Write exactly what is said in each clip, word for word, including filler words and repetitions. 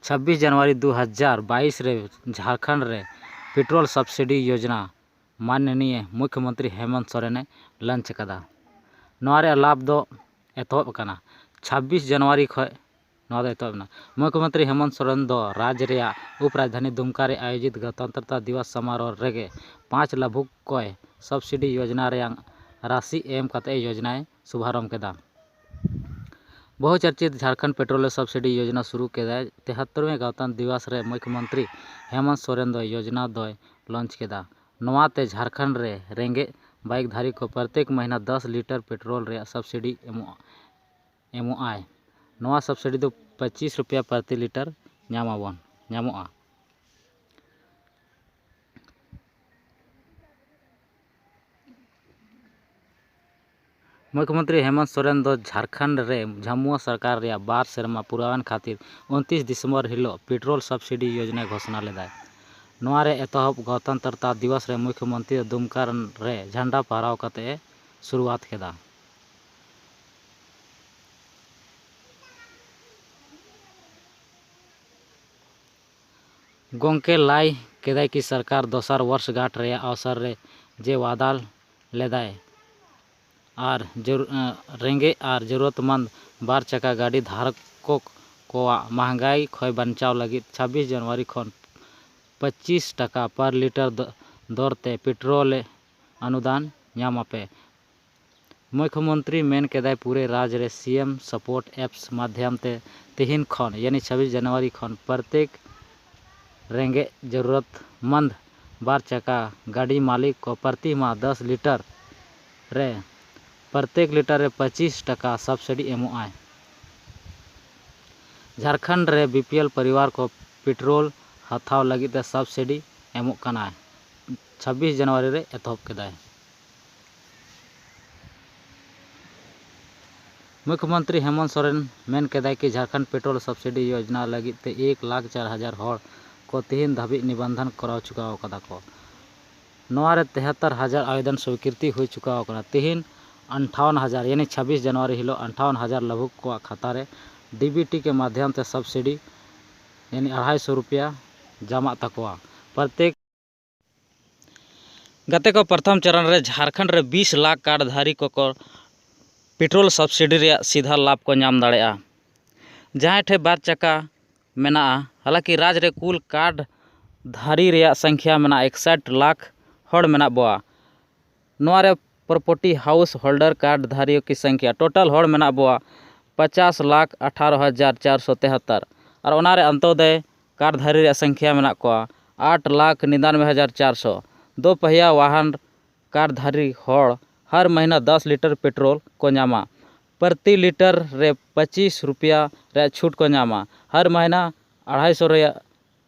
ᱪᱷᱟᱵᱵᱤᱥ ᱡᱟᱱᱩᱣᱟᱨᱤ ᱫᱩ ᱦᱟᱡᱟᱨ ᱵᱟᱭᱤᱥ ᱨᱮ ᱡᱷᱟᱲᱠᱷᱚᱸᱰ ᱨᱮ ᱯᱮᱴᱨᱳᱞ ᱥᱟᱵᱥᱤᱰᱤ ᱭᱳᱡᱽᱱᱟ ᱢᱟᱱᱱᱤᱭᱚ ᱢᱩᱠᱷᱭᱚᱢᱚᱱᱛᱨᱤ ᱦᱮᱢᱚᱱᱛ ᱥᱚᱨᱮᱱᱮ ᱞᱚᱧᱪ ᱟᱠᱟᱫᱟ᱾ ᱱᱚᱣᱟ ᱨᱮᱭᱟᱜ ᱞᱟᱵᱷ ᱫᱚ ᱮᱛᱚᱦᱚᱵ ᱟᱠᱟᱱᱟ᱾ ᱪᱷᱟᱵᱵᱤᱥ ᱡᱟᱱᱩᱣᱟᱨᱤ ᱠᱷᱚᱱ ᱱᱚᱣᱟ ᱫᱚ ᱮᱛᱚᱦᱚᱵ ᱮᱱᱟ᱾ ᱢᱩᱠᱷᱭᱚᱢᱚᱱᱛᱨᱤ ᱦᱮᱢᱚᱱᱛ ᱥᱚᱨᱮᱱ ᱫᱚ ᱨᱟᱡᱽ ᱨᱮᱭᱟᱜ ᱩᱯᱨᱟᱡᱽᱫᱷᱟᱱᱤ ᱫᱩᱢᱠᱟ ᱨᱮ ᱟᱭᱳᱡᱤᱛ ᱜᱚᱱᱚᱛᱚᱱᱛᱨᱚ ᱫᱤᱵᱚᱥ ᱥᱚᱢᱟᱨᱳᱦ ᱨᱮᱜᱮ ᱯᱟᱸᱪ ᱞᱟᱵᱷᱩᱠ ᱠᱚᱭ ᱥᱟᱵᱥᱤᱰᱤ ᱭᱳᱡᱽᱱᱟ ᱨᱮᱭᱟᱜ ᱨᱟᱥᱤ ᱮᱢ ᱠᱟᱛᱮ ᱭᱳᱡᱽᱱᱟᱭ ᱥᱩᱵᱷᱟᱨᱚᱢᱵᱷ ᱠᱮᱫᱟ᱾ ᱵᱚᱦᱩᱪᱟᱨᱪᱤᱛ ᱡᱷᱟᱲᱠᱷᱚᱸᱰ ᱯᱮᱴᱨᱳᱞ ᱥᱟᱵᱥᱤᱰᱤ ᱭᱳᱡᱽᱱᱟ ᱥᱩᱨᱩ ᱠᱮᱫᱟᱭ᱾ ᱛᱮᱦᱟᱛᱛᱚᱨ ᱣᱮ ᱜᱚᱱᱚᱛᱚᱱᱛᱨᱚ ᱫᱤᱵᱚᱥ ᱨᱮ ᱢᱩᱠᱷᱭᱚᱢᱚᱱᱛᱨᱤ ᱦᱮᱢᱚᱱᱛ ᱥᱚᱨᱮᱱ ᱫᱚ ᱭᱳᱡᱽᱱᱟ ᱫᱚᱭ ᱞᱚᱧᱪ ᱠᱮᱫᱟ᱾ ᱱᱚᱣᱟ ᱛᱮ ᱡᱷᱟᱲᱠᱷᱚᱸᱰ ᱨᱮ ᱨᱮᱸᱜᱮᱡ ᱵᱟᱭᱤᱠ ᱫᱷᱟᱨᱤ ᱠᱚ ᱯᱨᱚᱛᱮᱠ ᱢᱟᱹᱦᱱᱟᱹ ᱫᱚᱥ ᱞᱤᱴᱟᱨ ᱯᱮᱴᱨᱳᱞ ᱨᱮᱭᱟᱜ ᱥᱟᱵᱥᱤᱰᱤ ᱮᱢᱚᱜᱼᱟ, ᱮᱢᱚᱜᱼᱟᱭ᱾ ᱱᱚᱣᱟ ᱥᱟᱵᱥᱤᱰᱤ ᱫᱚ ᱯᱚᱸᱪᱤᱥ ᱨᱩᱯᱤᱭᱟ ᱯᱨᱚᱛᱤ ᱞᱤᱴᱟᱨ ᱧᱟᱢᱟᱵᱚᱱ, ᱧᱟᱢᱚᱜᱼᱟ᱾ ᱢᱩᱠᱷᱭᱚᱢᱚᱱᱛᱨᱤ ᱦᱮᱢᱚᱱᱛ ᱥᱚᱨᱮᱱ ᱫᱚ ᱡᱷᱟᱲᱠᱷᱚᱸᱰ ᱨᱮ ᱡᱷᱟᱹᱢᱩᱣᱟᱹ ᱥᱚᱨᱠᱟᱨ ᱨᱮᱭᱟᱜ ᱵᱟᱨ ᱥᱮᱨᱢᱟ ᱯᱩᱨᱟᱹᱣᱮᱱ ᱠᱷᱟᱹᱛᱤᱨ ᱩᱱᱛᱤᱥ ᱫᱤᱥᱚᱢᱵᱚᱨ ᱦᱤᱞᱳᱜ ᱯᱮᱴᱨᱳᱞ ᱥᱟᱵᱥᱤᱰᱤ ᱭᱳᱡᱽᱱᱟ ᱜᱷᱳᱥᱚᱱᱟ ᱞᱮᱫᱟᱭ᱾ ᱱᱚᱣᱟ ᱨᱮ ᱮᱛᱚᱦᱚᱵ ᱜᱚᱱᱚᱛᱚᱱᱛᱨᱚ ᱫᱤᱵᱚᱥ ᱨᱮ ᱢᱩᱠᱷᱭᱚᱢᱚᱱᱛᱨᱤ ᱫᱚ ᱫᱩᱢᱠᱟ ᱨᱮ ᱡᱷᱟᱱᱰᱟ ᱯᱷᱟᱦᱨᱟᱣ ᱠᱟᱛᱮ ᱮ ᱥᱩᱨᱩᱣᱟᱛ ᱠᱮᱫᱟ᱾ ᱜᱚᱢᱠᱮ ᱞᱟᱹᱭ ᱠᱮᱫᱟᱭ ᱠᱤ ᱥᱚᱨᱠᱟᱨ ᱫᱚᱥᱟᱨ ᱵᱚᱨᱥᱜᱟᱸᱴ ᱨᱮᱭᱟᱜ ᱚᱣᱥᱚᱨ ᱨᱮ ᱡᱮ ᱣᱟᱫᱟ ᱞᱮᱫᱟᱭ ᱟᱨ ᱡᱟᱹᱨᱩ-, ᱮᱸ, ᱨᱮᱸᱜᱮᱡ ᱟᱨ ᱡᱟᱹᱨᱩᱲᱟᱛᱢᱚᱸᱫᱽ ᱵᱟᱨ ᱪᱟᱠᱟ ᱜᱟᱹᱰᱤ ᱫᱷᱟᱨᱚᱠ ᱠᱚᱣᱟᱜ ᱢᱚᱦᱚᱝᱜᱟᱭ ᱠᱷᱚᱱ ᱵᱟᱧᱪᱟᱣ ᱞᱟᱹᱜᱤᱫ ᱪᱷᱟᱵᱵᱤᱥ ᱡᱟᱱᱩᱣᱟᱨᱤ ᱠᱷᱚᱱ ᱯᱚᱸᱪᱤᱥ ᱴᱟᱠᱟ ᱯᱟᱨ ᱞᱤᱴᱟᱨ ᱫᱚ-, ᱫᱚᱨ ᱛᱮ ᱯᱮᱴᱨᱳᱞ ᱚᱱᱩᱫᱟᱱ ᱧᱟᱢ ᱟᱯᱮ᱾ ᱢᱩᱠᱷᱭᱚᱢᱚᱱᱛᱨᱤ ᱢᱮᱱ ᱠᱮᱫᱟᱭ, ᱯᱩᱨᱟᱹ ᱨᱟᱡᱽ ᱨᱮ ᱥᱤ ᱮᱢ ᱥᱟᱯᱳᱨᱴ ᱮᱯᱥ ᱢᱟᱫᱷᱭᱚᱢ ᱛᱮ ᱛᱤᱦᱤᱧ ᱠᱷᱚᱱ, ᱭᱟᱱᱤ ᱪᱷᱟᱵᱵᱤᱥ ᱡᱟᱱᱩᱣᱟᱨᱤ ᱠᱷᱚᱱ, ᱯᱨᱚᱛᱮᱠ ᱨᱮᱸᱜᱮᱡ ᱡᱟᱹᱨᱩᱲᱟᱛᱢᱚᱸᱫᱽ ᱵᱟᱨ ᱪᱟᱠᱟ ᱜᱟᱹᱰᱤ ᱢᱟᱹᱞᱤᱠ ᱠᱚ ᱯᱨᱚᱛᱤ ᱢᱟᱦ ᱫᱚᱥ ᱞᱤᱴᱟᱨ ᱨᱮ, ᱯᱨᱚᱛᱮᱠ ᱞᱤᱴᱟᱨ ᱨᱮ ᱯᱚᱸᱪᱤᱥ ᱴᱟᱠᱟ ᱥᱟᱵᱥᱤᱰᱤ ᱮᱢᱚᱜ ᱟᱭ᱾ ᱡᱷᱟᱲᱠᱷᱚᱸᱰ ᱨᱮ ᱵᱤ ᱯᱤ ᱮᱞ ᱯᱚᱨᱤᱵᱟᱨ ᱠᱚ ᱯᱮᱴᱨᱳᱞ ᱦᱟᱛᱟᱣ ᱞᱟᱹᱜᱤᱫ ᱛᱮ ᱥᱟᱵᱥᱤᱰᱤ ᱮᱢᱚᱜ ᱠᱟᱱᱟᱭ᱾ ᱪᱷᱟᱵᱵᱤᱥ ᱡᱟᱱᱩᱣᱟᱨᱤ ᱨᱮ ᱮᱛᱚᱦᱚᱵ ᱠᱮᱫᱟᱭ᱾ ᱢᱩᱠᱷᱭᱚᱢᱚᱱᱛᱨᱤ ᱦᱮᱢᱚᱱᱛ ᱥᱚᱨᱮᱱ ᱢᱮᱱ ᱠᱮᱫᱟᱭ ᱠᱤ ᱡᱷᱟᱲᱠᱷᱚᱸᱰ ᱯᱮᱴᱨᱳᱞ ᱥᱟᱵᱥᱤᱰᱤ ᱭᱳᱡᱽᱱᱟ ᱞᱟᱹᱜᱤᱫ ᱛᱮ ᱮᱠ ᱞᱟᱠᱷ ᱪᱟᱨ ᱦᱟᱡᱟᱨ ᱦᱚᱲ ᱠᱚ ᱛᱤᱦᱤᱧ ᱫᱷᱟᱹᱵᱤᱡ ᱱᱤᱵᱚᱱᱫᱷᱚᱱ ᱠᱚᱨᱟᱣ ᱪᱩᱠᱟᱣ ᱟᱠᱟᱫᱟ ᱠᱚ᱾ ᱱᱚᱣᱟ ᱨᱮ ᱛᱮᱦᱟᱛᱛᱚᱨ ᱦᱟᱡᱟᱨ ᱟᱵᱮᱫᱚᱱ ᱥᱣᱤᱠᱨᱤᱛᱤ ᱦᱩᱭ ᱪᱩᱠᱟᱣ ᱟᱠᱟᱱᱟ᱾ ᱛᱤᱦᱤᱧ ᱟᱴᱷᱟᱣᱚᱱ ᱦᱟᱡᱟᱨ, ᱭᱟᱱᱤ ᱪᱷᱟᱵᱵᱤᱥ ᱡᱟᱱᱩᱣᱟᱨᱤ ᱦᱤᱞᱳᱜ ᱟᱴᱷᱟᱣᱚᱱ ᱦᱟᱡᱟᱨ ᱞᱟᱵᱷᱩᱠ ᱠᱚᱣᱟᱜ ᱠᱷᱟᱛᱟ ᱨᱮ ᱰᱤ ᱵᱤ ᱴᱤ ᱠᱮ ᱢᱟᱫᱷᱭᱚᱢ ᱛᱮ ᱥᱟᱵᱥᱤᱰᱤ ᱭᱟᱱᱤ ᱟᱲᱟᱭ ᱥᱚ ᱨᱩᱯᱤᱭᱟ ᱡᱟᱢᱟᱜ ᱛᱟᱠᱚᱣᱟ ᱯᱨᱚᱛᱮᱠ᱾ ᱜᱟᱛᱮ ᱠᱚ, ᱯᱨᱚᱛᱷᱚᱢ ᱪᱚᱨᱚᱱ ᱨᱮ ᱡᱷᱟᱲᱠᱷᱚᱸᱰ ᱨᱮ ᱵᱤᱥ ᱞᱟᱠᱷ ᱠᱟᱨᱰ ᱫᱷᱟᱨᱤ ᱠᱚᱠᱚ ᱯᱮᱴᱨᱳᱞ ᱥᱟᱵᱥᱤᱰᱤ ᱨᱮᱭᱟᱜ ᱥᱤᱫᱷᱟ ᱞᱟᱵᱷ ᱠᱚ ᱧᱟᱢ ᱫᱟᱲᱮᱭᱟᱜᱼᱟ᱾ ᱡᱟᱦᱟᱸᱭ ᱴᱷᱮᱱ ᱵᱟᱨ ᱪᱟᱠᱟ ᱢᱮᱱᱟᱜᱼᱟ, ᱦᱟᱞᱟᱸᱠᱤ ᱨᱟᱡᱽ ᱨᱮ ᱠᱩᱞ ᱠᱟᱨᱰ ᱫᱷᱟᱨᱤ ᱨᱮᱭᱟᱜ ᱥᱚᱝᱠᱷᱭᱟ ᱢᱮᱱᱟᱜᱼᱟ ᱮᱠᱥᱟᱴ ᱞᱟᱠᱷ ᱦᱚᱲ ᱢᱮᱱᱟᱜ ᱵᱚᱣᱟ᱾ ᱱᱚᱣᱟ ᱨᱮ ᱯᱨᱚᱯᱟᱨᱴᱤ ᱦᱟᱣᱩᱥ ᱦᱳᱞᱰᱟᱨ ᱠᱟᱨᱰ ᱫᱷᱟᱨᱤᱭᱚ ᱠᱤ ᱥᱚᱝᱠᱷᱭᱟ ᱴᱳᱴᱟᱞ ᱦᱚᱲ ᱢᱮᱱᱟᱜ ᱵᱚᱣᱟ ᱯᱚᱪᱟᱥ ᱞᱟᱠᱷ ᱟᱴᱷᱟᱨᱚ ᱦᱟᱡᱟᱨ ᱪᱟᱨᱥᱚ ᱛᱮᱦᱟᱛᱛᱚᱨ, ᱟᱨ ᱚᱱᱟ ᱨᱮ ᱚᱱᱛᱚᱫᱚᱭ ᱠᱟᱨᱰ ᱫᱷᱟᱨᱤ ᱨᱮᱭᱟᱜ ᱥᱚᱝᱠᱷᱭᱟ ᱢᱮᱱᱟᱜ ᱠᱚᱣᱟ ᱟᱴ ᱞᱟᱠᱷ ᱱᱤᱱᱟᱱᱵᱮ ᱦᱟᱡᱟᱨ ᱪᱟᱨᱥᱚ᱾ ᱫᱳ ᱯᱟᱦᱤᱭᱟ ᱣᱟᱦᱟᱱ ᱠᱟᱨᱰ ᱫᱷᱟᱨᱤ ᱦᱚᱲ ᱦᱟᱨ ᱢᱟᱹᱦᱱᱟᱹ ᱫᱚᱥ ᱞᱤᱴᱟᱨ ᱯᱮᱴᱨᱳᱞ ᱠᱚ ᱧᱟᱢᱟ᱾ ᱯᱨᱚᱛᱤ ᱞᱤᱴᱟᱨ ᱨᱮ ᱯᱚᱸᱪᱤᱥ ᱨᱩᱯᱤᱭᱟ ᱨᱮᱭᱟᱜ ᱪᱷᱩᱴ ᱠᱚ ᱧᱟᱢᱟ᱾ ᱦᱟᱨ ᱢᱟᱹᱦᱱᱟᱹ ᱟᱲᱟᱭ ᱥᱚ ᱨᱮᱭᱟᱜ,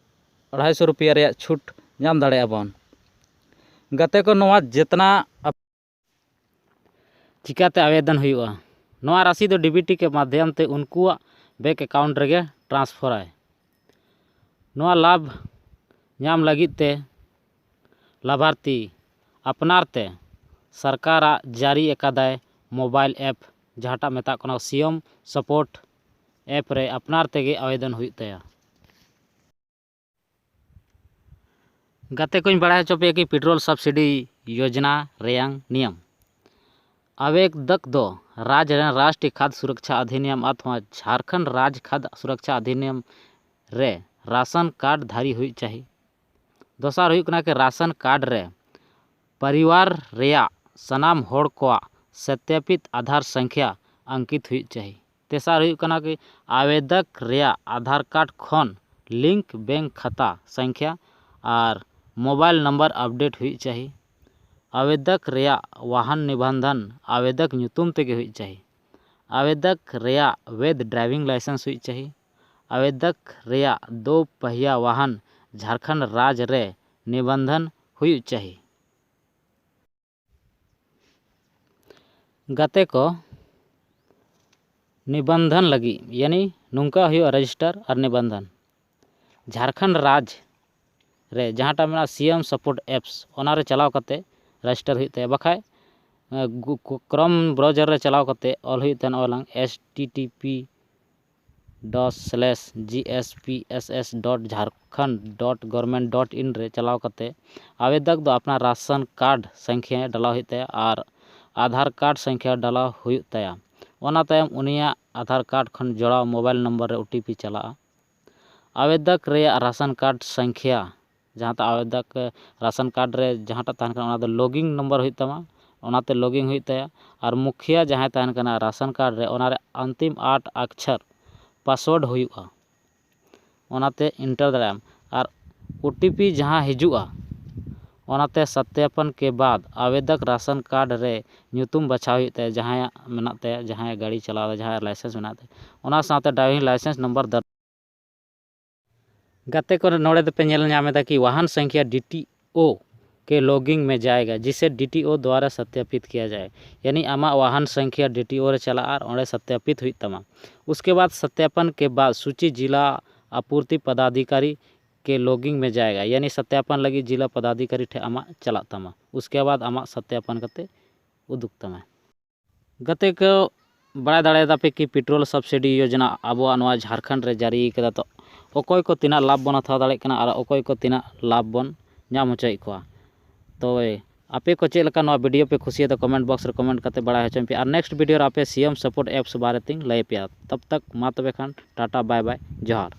ᱟᱲᱟᱭ ᱥᱚ ᱨᱩᱯᱤᱭᱟ ᱨᱮᱭᱟᱜ ᱪᱷᱩᱴ ᱧᱟᱢ ᱫᱟᱲᱮᱭᱟᱜᱼᱟ ᱵᱚᱱ᱾ ᱜᱟᱛᱮ ᱠᱚ, ᱱᱚᱣᱟ ᱡᱮᱛᱱᱟ ᱟᱯ-, ᱪᱤᱠᱟᱹᱛᱮ ᱟᱵᱮᱫᱚᱱ ᱦᱩᱭᱩᱜᱼᱟ? ᱱᱚᱣᱟ ᱨᱟᱥᱤ ᱫᱚ ᱰᱤᱵᱤᱴᱤ ᱠᱮ ᱢᱟᱫᱷᱭᱚᱢ ᱛᱮ ᱩᱱᱠᱩᱣᱟᱜ ᱵᱮᱝᱠ ᱮᱠᱟᱣᱩᱱᱴ ᱨᱮᱜᱮ ᱴᱨᱟᱱᱥᱯᱷᱟᱨᱟᱭ᱾ ᱱᱚᱣᱟ ᱞᱟᱵᱷ ᱧᱟᱢ ᱞᱟᱹᱜᱤᱫ ᱛᱮ ᱞᱟᱵᱷᱟᱨᱛᱷᱤ ᱟᱯᱱᱟᱨ ᱛᱮ ᱥᱚᱨᱠᱟᱨᱟᱜ ᱡᱟᱹᱨᱤ ᱟᱠᱟᱫᱟᱭ ᱢᱳᱵᱟᱭᱤᱞ ᱮᱯ, ᱡᱟᱦᱟᱸᱴᱟᱜ ᱢᱮᱛᱟᱜ ᱠᱟᱱᱟ ᱥᱤᱭᱚᱢ ᱥᱟᱯᱳᱨᱴ ᱮᱯ ᱨᱮ ᱟᱯᱱᱟᱨ ᱛᱮᱜᱮ ᱟᱵᱮᱫᱚᱱ ᱦᱩᱭᱩᱜ ᱛᱟᱭᱟ᱾ ᱜᱟᱛᱮ ᱠᱚᱧ ᱵᱟᱲᱟᱭ ᱦᱚᱪᱚ ᱯᱮᱭᱟ ᱠᱤ ᱯᱮᱴᱨᱳᱞ ᱥᱟᱵᱥᱤᱰᱤ ᱭᱳᱡᱽᱱᱟ ᱨᱮᱭᱟᱝ ᱱᱤᱭᱚᱢ᱾ ᱟᱵᱮᱫᱚᱠ ᱫᱚ ᱨᱟᱡᱽ ᱨᱮᱱ ᱨᱟᱥᱴᱨᱤᱭ ᱠᱷᱟᱫᱽ ᱥᱩᱨᱚᱠᱪᱷᱟ ᱚᱫᱷᱤᱱᱤᱭᱚᱢ ᱟᱛᱷᱣᱟ ᱡᱷᱟᱨᱠᱷᱚᱸᱰ ᱨᱟᱡᱽ ᱠᱷᱟᱫᱽ ᱥᱩᱨᱚᱠᱪᱷᱟ ᱚᱫᱷᱤᱱᱤᱭᱚᱢ ᱨᱮ ᱨᱟᱥᱚᱱ ᱠᱟᱨᱰ ᱫᱷᱟᱨᱤ ᱦᱩᱭᱩᱜ ᱪᱟᱹᱦᱤ᱾ ᱫᱚᱥᱟᱨ ᱦᱩᱭᱩᱜ ᱠᱟᱱᱟ ᱠᱤ ᱨᱟᱥᱚᱱ ᱠᱟᱨᱰ ᱨᱮ ᱯᱚᱨᱤᱵᱟᱨ ᱨᱮᱭᱟᱜ ᱥᱟᱱᱟᱢ ᱦᱚᱲ ᱠᱚᱣᱟᱜ ᱥᱚᱛᱭᱟᱯᱤᱛ ᱟᱫᱷᱟᱨ ᱥᱚᱝᱠᱷᱭᱟ ᱟᱝᱠᱤᱛ ᱦᱩᱭᱩᱜ ᱪᱟᱹᱦᱤ᱾ ᱛᱮᱥᱟᱨ ᱦᱩᱭᱩᱜ ᱠᱟᱱᱟ ᱠᱤ ᱟᱵᱮᱫᱚᱠ ᱨᱮᱭᱟᱜ ᱟᱫᱷᱟᱨ ᱠᱟᱨᱰ ᱠᱷᱚᱱ ᱞᱤᱝᱠ ᱵᱮᱝᱠ ᱠᱷᱟᱛᱟ ᱥᱚᱝᱠᱷᱭᱟ ᱟᱨ ᱢᱳᱵᱟᱭᱤᱞ ᱱᱟᱢᱵᱟᱨ ᱟᱯᱰᱮᱴ ᱦᱩᱭᱩᱜ ᱪᱟᱹᱦᱤ᱾ ᱟᱵᱮᱫᱚᱠ ᱨᱮᱭᱟᱜ ᱣᱟᱦᱚᱱ ᱱᱤᱵᱚᱱᱫᱷᱚᱱ ᱟᱵᱮᱫᱚᱠ ᱧᱩᱛᱩᱢ ᱛᱮᱜᱮ ᱦᱩᱭᱩᱜ ᱪᱟᱹᱦᱤ᱾ ᱟᱵᱮᱫᱚᱠ ᱨᱮᱭᱟᱜ ᱵᱮᱫ ᱰᱨᱟᱭᱵᱷᱤᱝ ᱞᱟᱭᱥᱮᱱᱥ ᱦᱩᱭᱩᱜ ᱪᱟᱹᱦᱤ᱾ ᱟᱵᱮᱫᱚᱠ ᱨᱮᱭᱟᱜ ᱫᱳ ᱯᱟᱦᱤᱭᱟ ᱣᱟᱦᱚᱱ ᱡᱷᱟᱨᱠᱷᱚᱸᱰ ᱨᱟᱡᱽ ᱨᱮ ᱱᱤᱵᱚᱱᱫᱷᱚᱱ ᱦᱩᱭᱩᱜ ᱪᱟᱹᱦᱤ᱾ ᱜᱟᱛᱮ ᱠᱚ, ᱱᱤᱵᱚᱱᱫᱷᱚᱱ ᱞᱟᱹᱜᱤᱫ, ᱭᱟᱱᱤ ᱱᱚᱝᱠᱟ ᱦᱩᱭᱩᱜᱼᱟ ᱨᱮᱡᱤᱥᱴᱟᱨ ᱟᱨ ᱱᱤᱵᱚᱱᱫᱷᱚᱱ᱾ ᱡᱷᱟᱨᱠᱷᱚᱸᱰ ᱨᱟᱡᱽ ᱨᱮ ᱡᱟᱦᱟᱸᱴᱟᱜ ᱢᱮᱱᱟᱜᱼᱟ ᱥᱤᱭᱮᱢ ᱥᱟᱯᱳᱨᱴ ᱮᱯᱥ, ᱚᱱᱟ ᱨᱮ ᱪᱟᱞᱟᱣ ᱠᱟᱛᱮ ᱨᱮᱡᱤᱥᱴᱟᱨ ᱦᱩᱭᱩᱜ ᱛᱟᱭᱟ᱾ ᱵᱟᱠᱷᱟᱡ, ᱮ, ᱜᱩ-, ᱠᱩ-, ᱠᱨᱳᱢ ᱵᱨᱟᱣᱡᱟᱨ ᱨᱮ ᱪᱟᱞᱟᱣ ᱠᱟᱛᱮ ᱚᱞ ᱦᱩᱭᱩᱜ ᱛᱟᱦᱮᱱ, ᱚᱞᱟᱝ H T T P dot slash G S P S S dot jharkhand dot government dot in ᱨᱮ ᱪᱟᱞᱟᱣ ᱠᱟᱛᱮ ᱟᱵᱮᱫᱚᱠ ᱫᱚ ᱟᱯᱱᱟᱨ ᱨᱟᱥᱚᱱ ᱠᱟᱨᱰ ᱥᱚᱝᱠᱷᱭᱟ ᱰᱟᱞᱟᱣ ᱦᱩᱭᱩᱜ ᱛᱟᱭᱟ ᱟᱨ ᱟᱫᱷᱟᱨ ᱠᱟᱨᱰ ᱥᱚᱝᱠᱷᱭᱟ ᱰᱟᱞᱟᱣ ᱦᱩᱭᱩᱜ ᱛᱟᱭᱟ᱾ ᱚᱱᱟ ᱛᱟᱭᱚᱢ ᱩᱱᱤᱭᱟᱜ ᱟᱫᱷᱟᱨ ᱠᱟᱨᱰ ᱠᱷᱚᱱ ᱡᱚᱲᱟᱣ ᱢᱳᱵᱟᱭᱤᱞ ᱱᱚᱢᱵᱚᱨ ᱨᱮ O T P ᱪᱟᱞᱟᱜᱼᱟ᱾ ᱟᱵᱮᱫᱚᱠ ᱨᱮᱭᱟᱜ ᱨᱟᱥᱚᱱ ᱠᱟᱨᱰ ᱥᱚᱝᱠᱷᱭᱟ, ᱡᱟᱦᱟᱸᱴᱟᱜ ᱟᱵᱮᱫᱚᱠ ᱨᱟᱥᱚᱱ ᱠᱟᱨᱰ ᱨᱮ ᱡᱟᱦᱟᱸᱴᱟᱜ ᱛᱟᱦᱮᱱ ᱠᱟᱱᱟ, ᱚᱱᱟ ᱫᱚ ᱞᱚᱜᱤᱝ ᱱᱚᱢᱵᱚᱨ ᱦᱩᱭᱩᱜ ᱛᱟᱢᱟ, ᱚᱱᱟᱛᱮ ᱞᱚᱜᱤᱝ ᱦᱩᱭᱩᱜ ᱛᱟᱭᱟ᱾ ᱟᱨ ᱢᱩᱠᱷᱤᱭᱟ ᱡᱟᱦᱟᱸᱭ ᱛᱟᱦᱮᱱ ᱠᱟᱱᱟ ᱨᱟᱥᱚᱱ ᱠᱟᱨᱰ ᱨᱮ, ᱚᱱᱟ ᱨᱮ ᱟᱱᱛᱤᱢ ᱟᱴ ᱟᱠᱪᱷᱟᱨ ᱯᱟᱥᱣᱟᱨᱰ ᱦᱩᱭᱩᱜᱼᱟ, ᱚᱱᱟᱛᱮ ᱮᱱᱴᱟᱨ ᱫᱟᱲᱮᱭᱟᱜ ᱟᱢ᱾ ᱟᱨ O T P ᱡᱟᱦᱟᱸ ᱦᱤᱡᱩᱜᱼᱟ, ᱚᱱᱟᱛᱮ ᱥᱚᱛᱭᱟᱯᱚᱱ ᱠᱮ ᱵᱟᱫ ᱟᱵᱮᱫᱚᱠ ᱨᱟᱥᱚᱱ ᱠᱟᱨᱰ ᱨᱮ ᱧᱩᱛᱩᱢ ᱵᱟᱪᱷᱟᱣ ᱦᱩᱭᱩᱜ ᱛᱟᱭᱟ, ᱡᱟᱦᱟᱸᱭᱟᱜ ᱢᱮᱱᱟᱜ ᱛᱟᱭᱟ, ᱡᱟᱦᱟᱸᱭᱟᱜ ᱜᱟᱹᱰᱤ ᱪᱟᱞᱟᱣ ᱮᱫᱟ, ᱡᱟᱦᱟᱸᱭᱟᱜ ᱞᱟᱭᱥᱮᱱᱥ ᱢᱮᱱᱟᱜ ᱛᱟᱭᱟ, ᱚᱱᱟ ᱥᱟᱶᱛᱮ ᱰᱨᱟᱭᱵᱷᱤᱝ ᱞᱟᱭᱥᱮᱱᱥ ᱱᱚᱢᱵᱚᱨ ᱫᱚᱨ- ᱜᱟᱛᱮ ᱠᱚ, ᱱᱚᱰᱮ ᱫᱚᱯᱮ ᱧᱮᱞ ᱧᱟᱢ ᱮᱫᱟ ᱠᱤ ᱣᱟᱦᱟᱱ ᱥᱚᱝᱠᱷᱭᱟ D T O के लॉगिंग में जाएगा, जिसे D T O द्वारा सत्यापित किया जाए। यानी ᱟᱢᱟᱜ ᱣᱟᱦᱟᱱ ᱥᱚᱝᱠᱷᱭᱟ D T O ᱨᱮ ᱪᱟᱞᱟᱜᱼᱟ ᱟᱨ ᱚᱸᱰᱮ ᱥᱚᱛᱭᱟᱯᱤᱛ ᱦᱩᱭᱩᱜ ᱛᱟᱢᱟ᱾ उसके बाद सत्यापन के बाद सूची जिला आपूर्ति पदाधिकारी के लॉगिंग में जाएगा, यानी ᱥᱚᱛᱭᱟᱯᱚᱱ ᱞᱟᱹᱜᱤᱫ ᱡᱤᱞᱟ ᱯᱚᱫᱟᱫᱷᱤᱠᱟᱨᱤ ᱴᱷᱮᱱ ᱟᱢᱟᱜ ᱪᱟᱞᱟᱜ ᱛᱟᱢᱟ᱾ उसके बाद ᱟᱢᱟᱜ ᱥᱚᱛᱭᱟᱯᱚᱱ ᱠᱟᱛᱮ ᱩᱫᱩᱜ ᱛᱟᱢᱟᱭ᱾ ᱜᱟᱛᱮ ᱠᱚ, ᱵᱟᱲᱟᱭ ᱫᱟᱲᱮᱭᱟᱫᱟ ᱯᱮ ᱠᱤ ᱯᱮᱴᱨᱳᱞ ᱥᱟᱵᱥᱤᱰᱤ ᱭᱳᱡᱚᱱᱟ ᱟᱵᱚᱣᱟᱜ ᱱᱚᱣᱟ ᱡᱷᱟᱲᱠᱷᱚᱸᱰ ᱨᱮ ᱡᱟᱹᱨᱤ ᱠᱟᱫᱟ, ᱛᱚ ᱚᱠᱚᱭ ᱠᱚ ᱛᱤᱱᱟᱹᱜ ᱞᱟᱵᱷ ᱵᱚᱱ ᱦᱟᱛᱟᱣ ᱫᱟᱲᱮᱭᱟᱜ ᱠᱟᱱᱟ ᱟᱨ ᱚᱠᱚᱭ ᱠᱚ ᱛᱤᱱᱟᱹᱜ ᱞᱟᱵᱷ ᱵᱚᱱ ᱧᱟᱢ ᱦᱚᱪᱚᱭᱮᱫ ᱠᱚᱣᱟ᱾ ᱛᱚᱵᱮ ᱟᱯᱮ ᱠᱚ ᱪᱮᱫ ᱞᱮᱠᱟ ᱱᱚᱣᱟ ᱵᱷᱤᱰᱤᱭᱳ ᱯᱮ ᱠᱩᱥᱤᱭᱟᱫᱟ, ᱠᱚᱢᱮᱱᱴ ᱵᱚᱠᱥ ᱨᱮ ᱠᱚᱢᱮᱱᱴ ᱠᱟᱛᱮ ᱵᱟᱲᱟᱭ ᱦᱚᱪᱚᱧ ᱯᱮ᱾ ᱟᱨ ᱱᱮᱠᱥᱴ ᱵᱷᱤᱰᱤᱭᱳ ᱨᱮ ᱟᱯᱮ ᱥᱤ ᱮᱢ ᱥᱟᱯᱳᱨᱴ ᱮᱯᱥ ᱵᱟᱨᱮ ᱛᱤᱧ ᱞᱟᱹᱭ ᱟᱯᱮᱭᱟ᱾ ᱛᱚᱵ ᱛᱚᱠ ᱢᱟ ᱛᱚᱵᱮ ᱠᱷᱟᱱ ᱴᱟᱴᱟ, ᱵᱟᱭ ᱵᱟᱭ, ᱡᱚᱦᱟᱨ᱾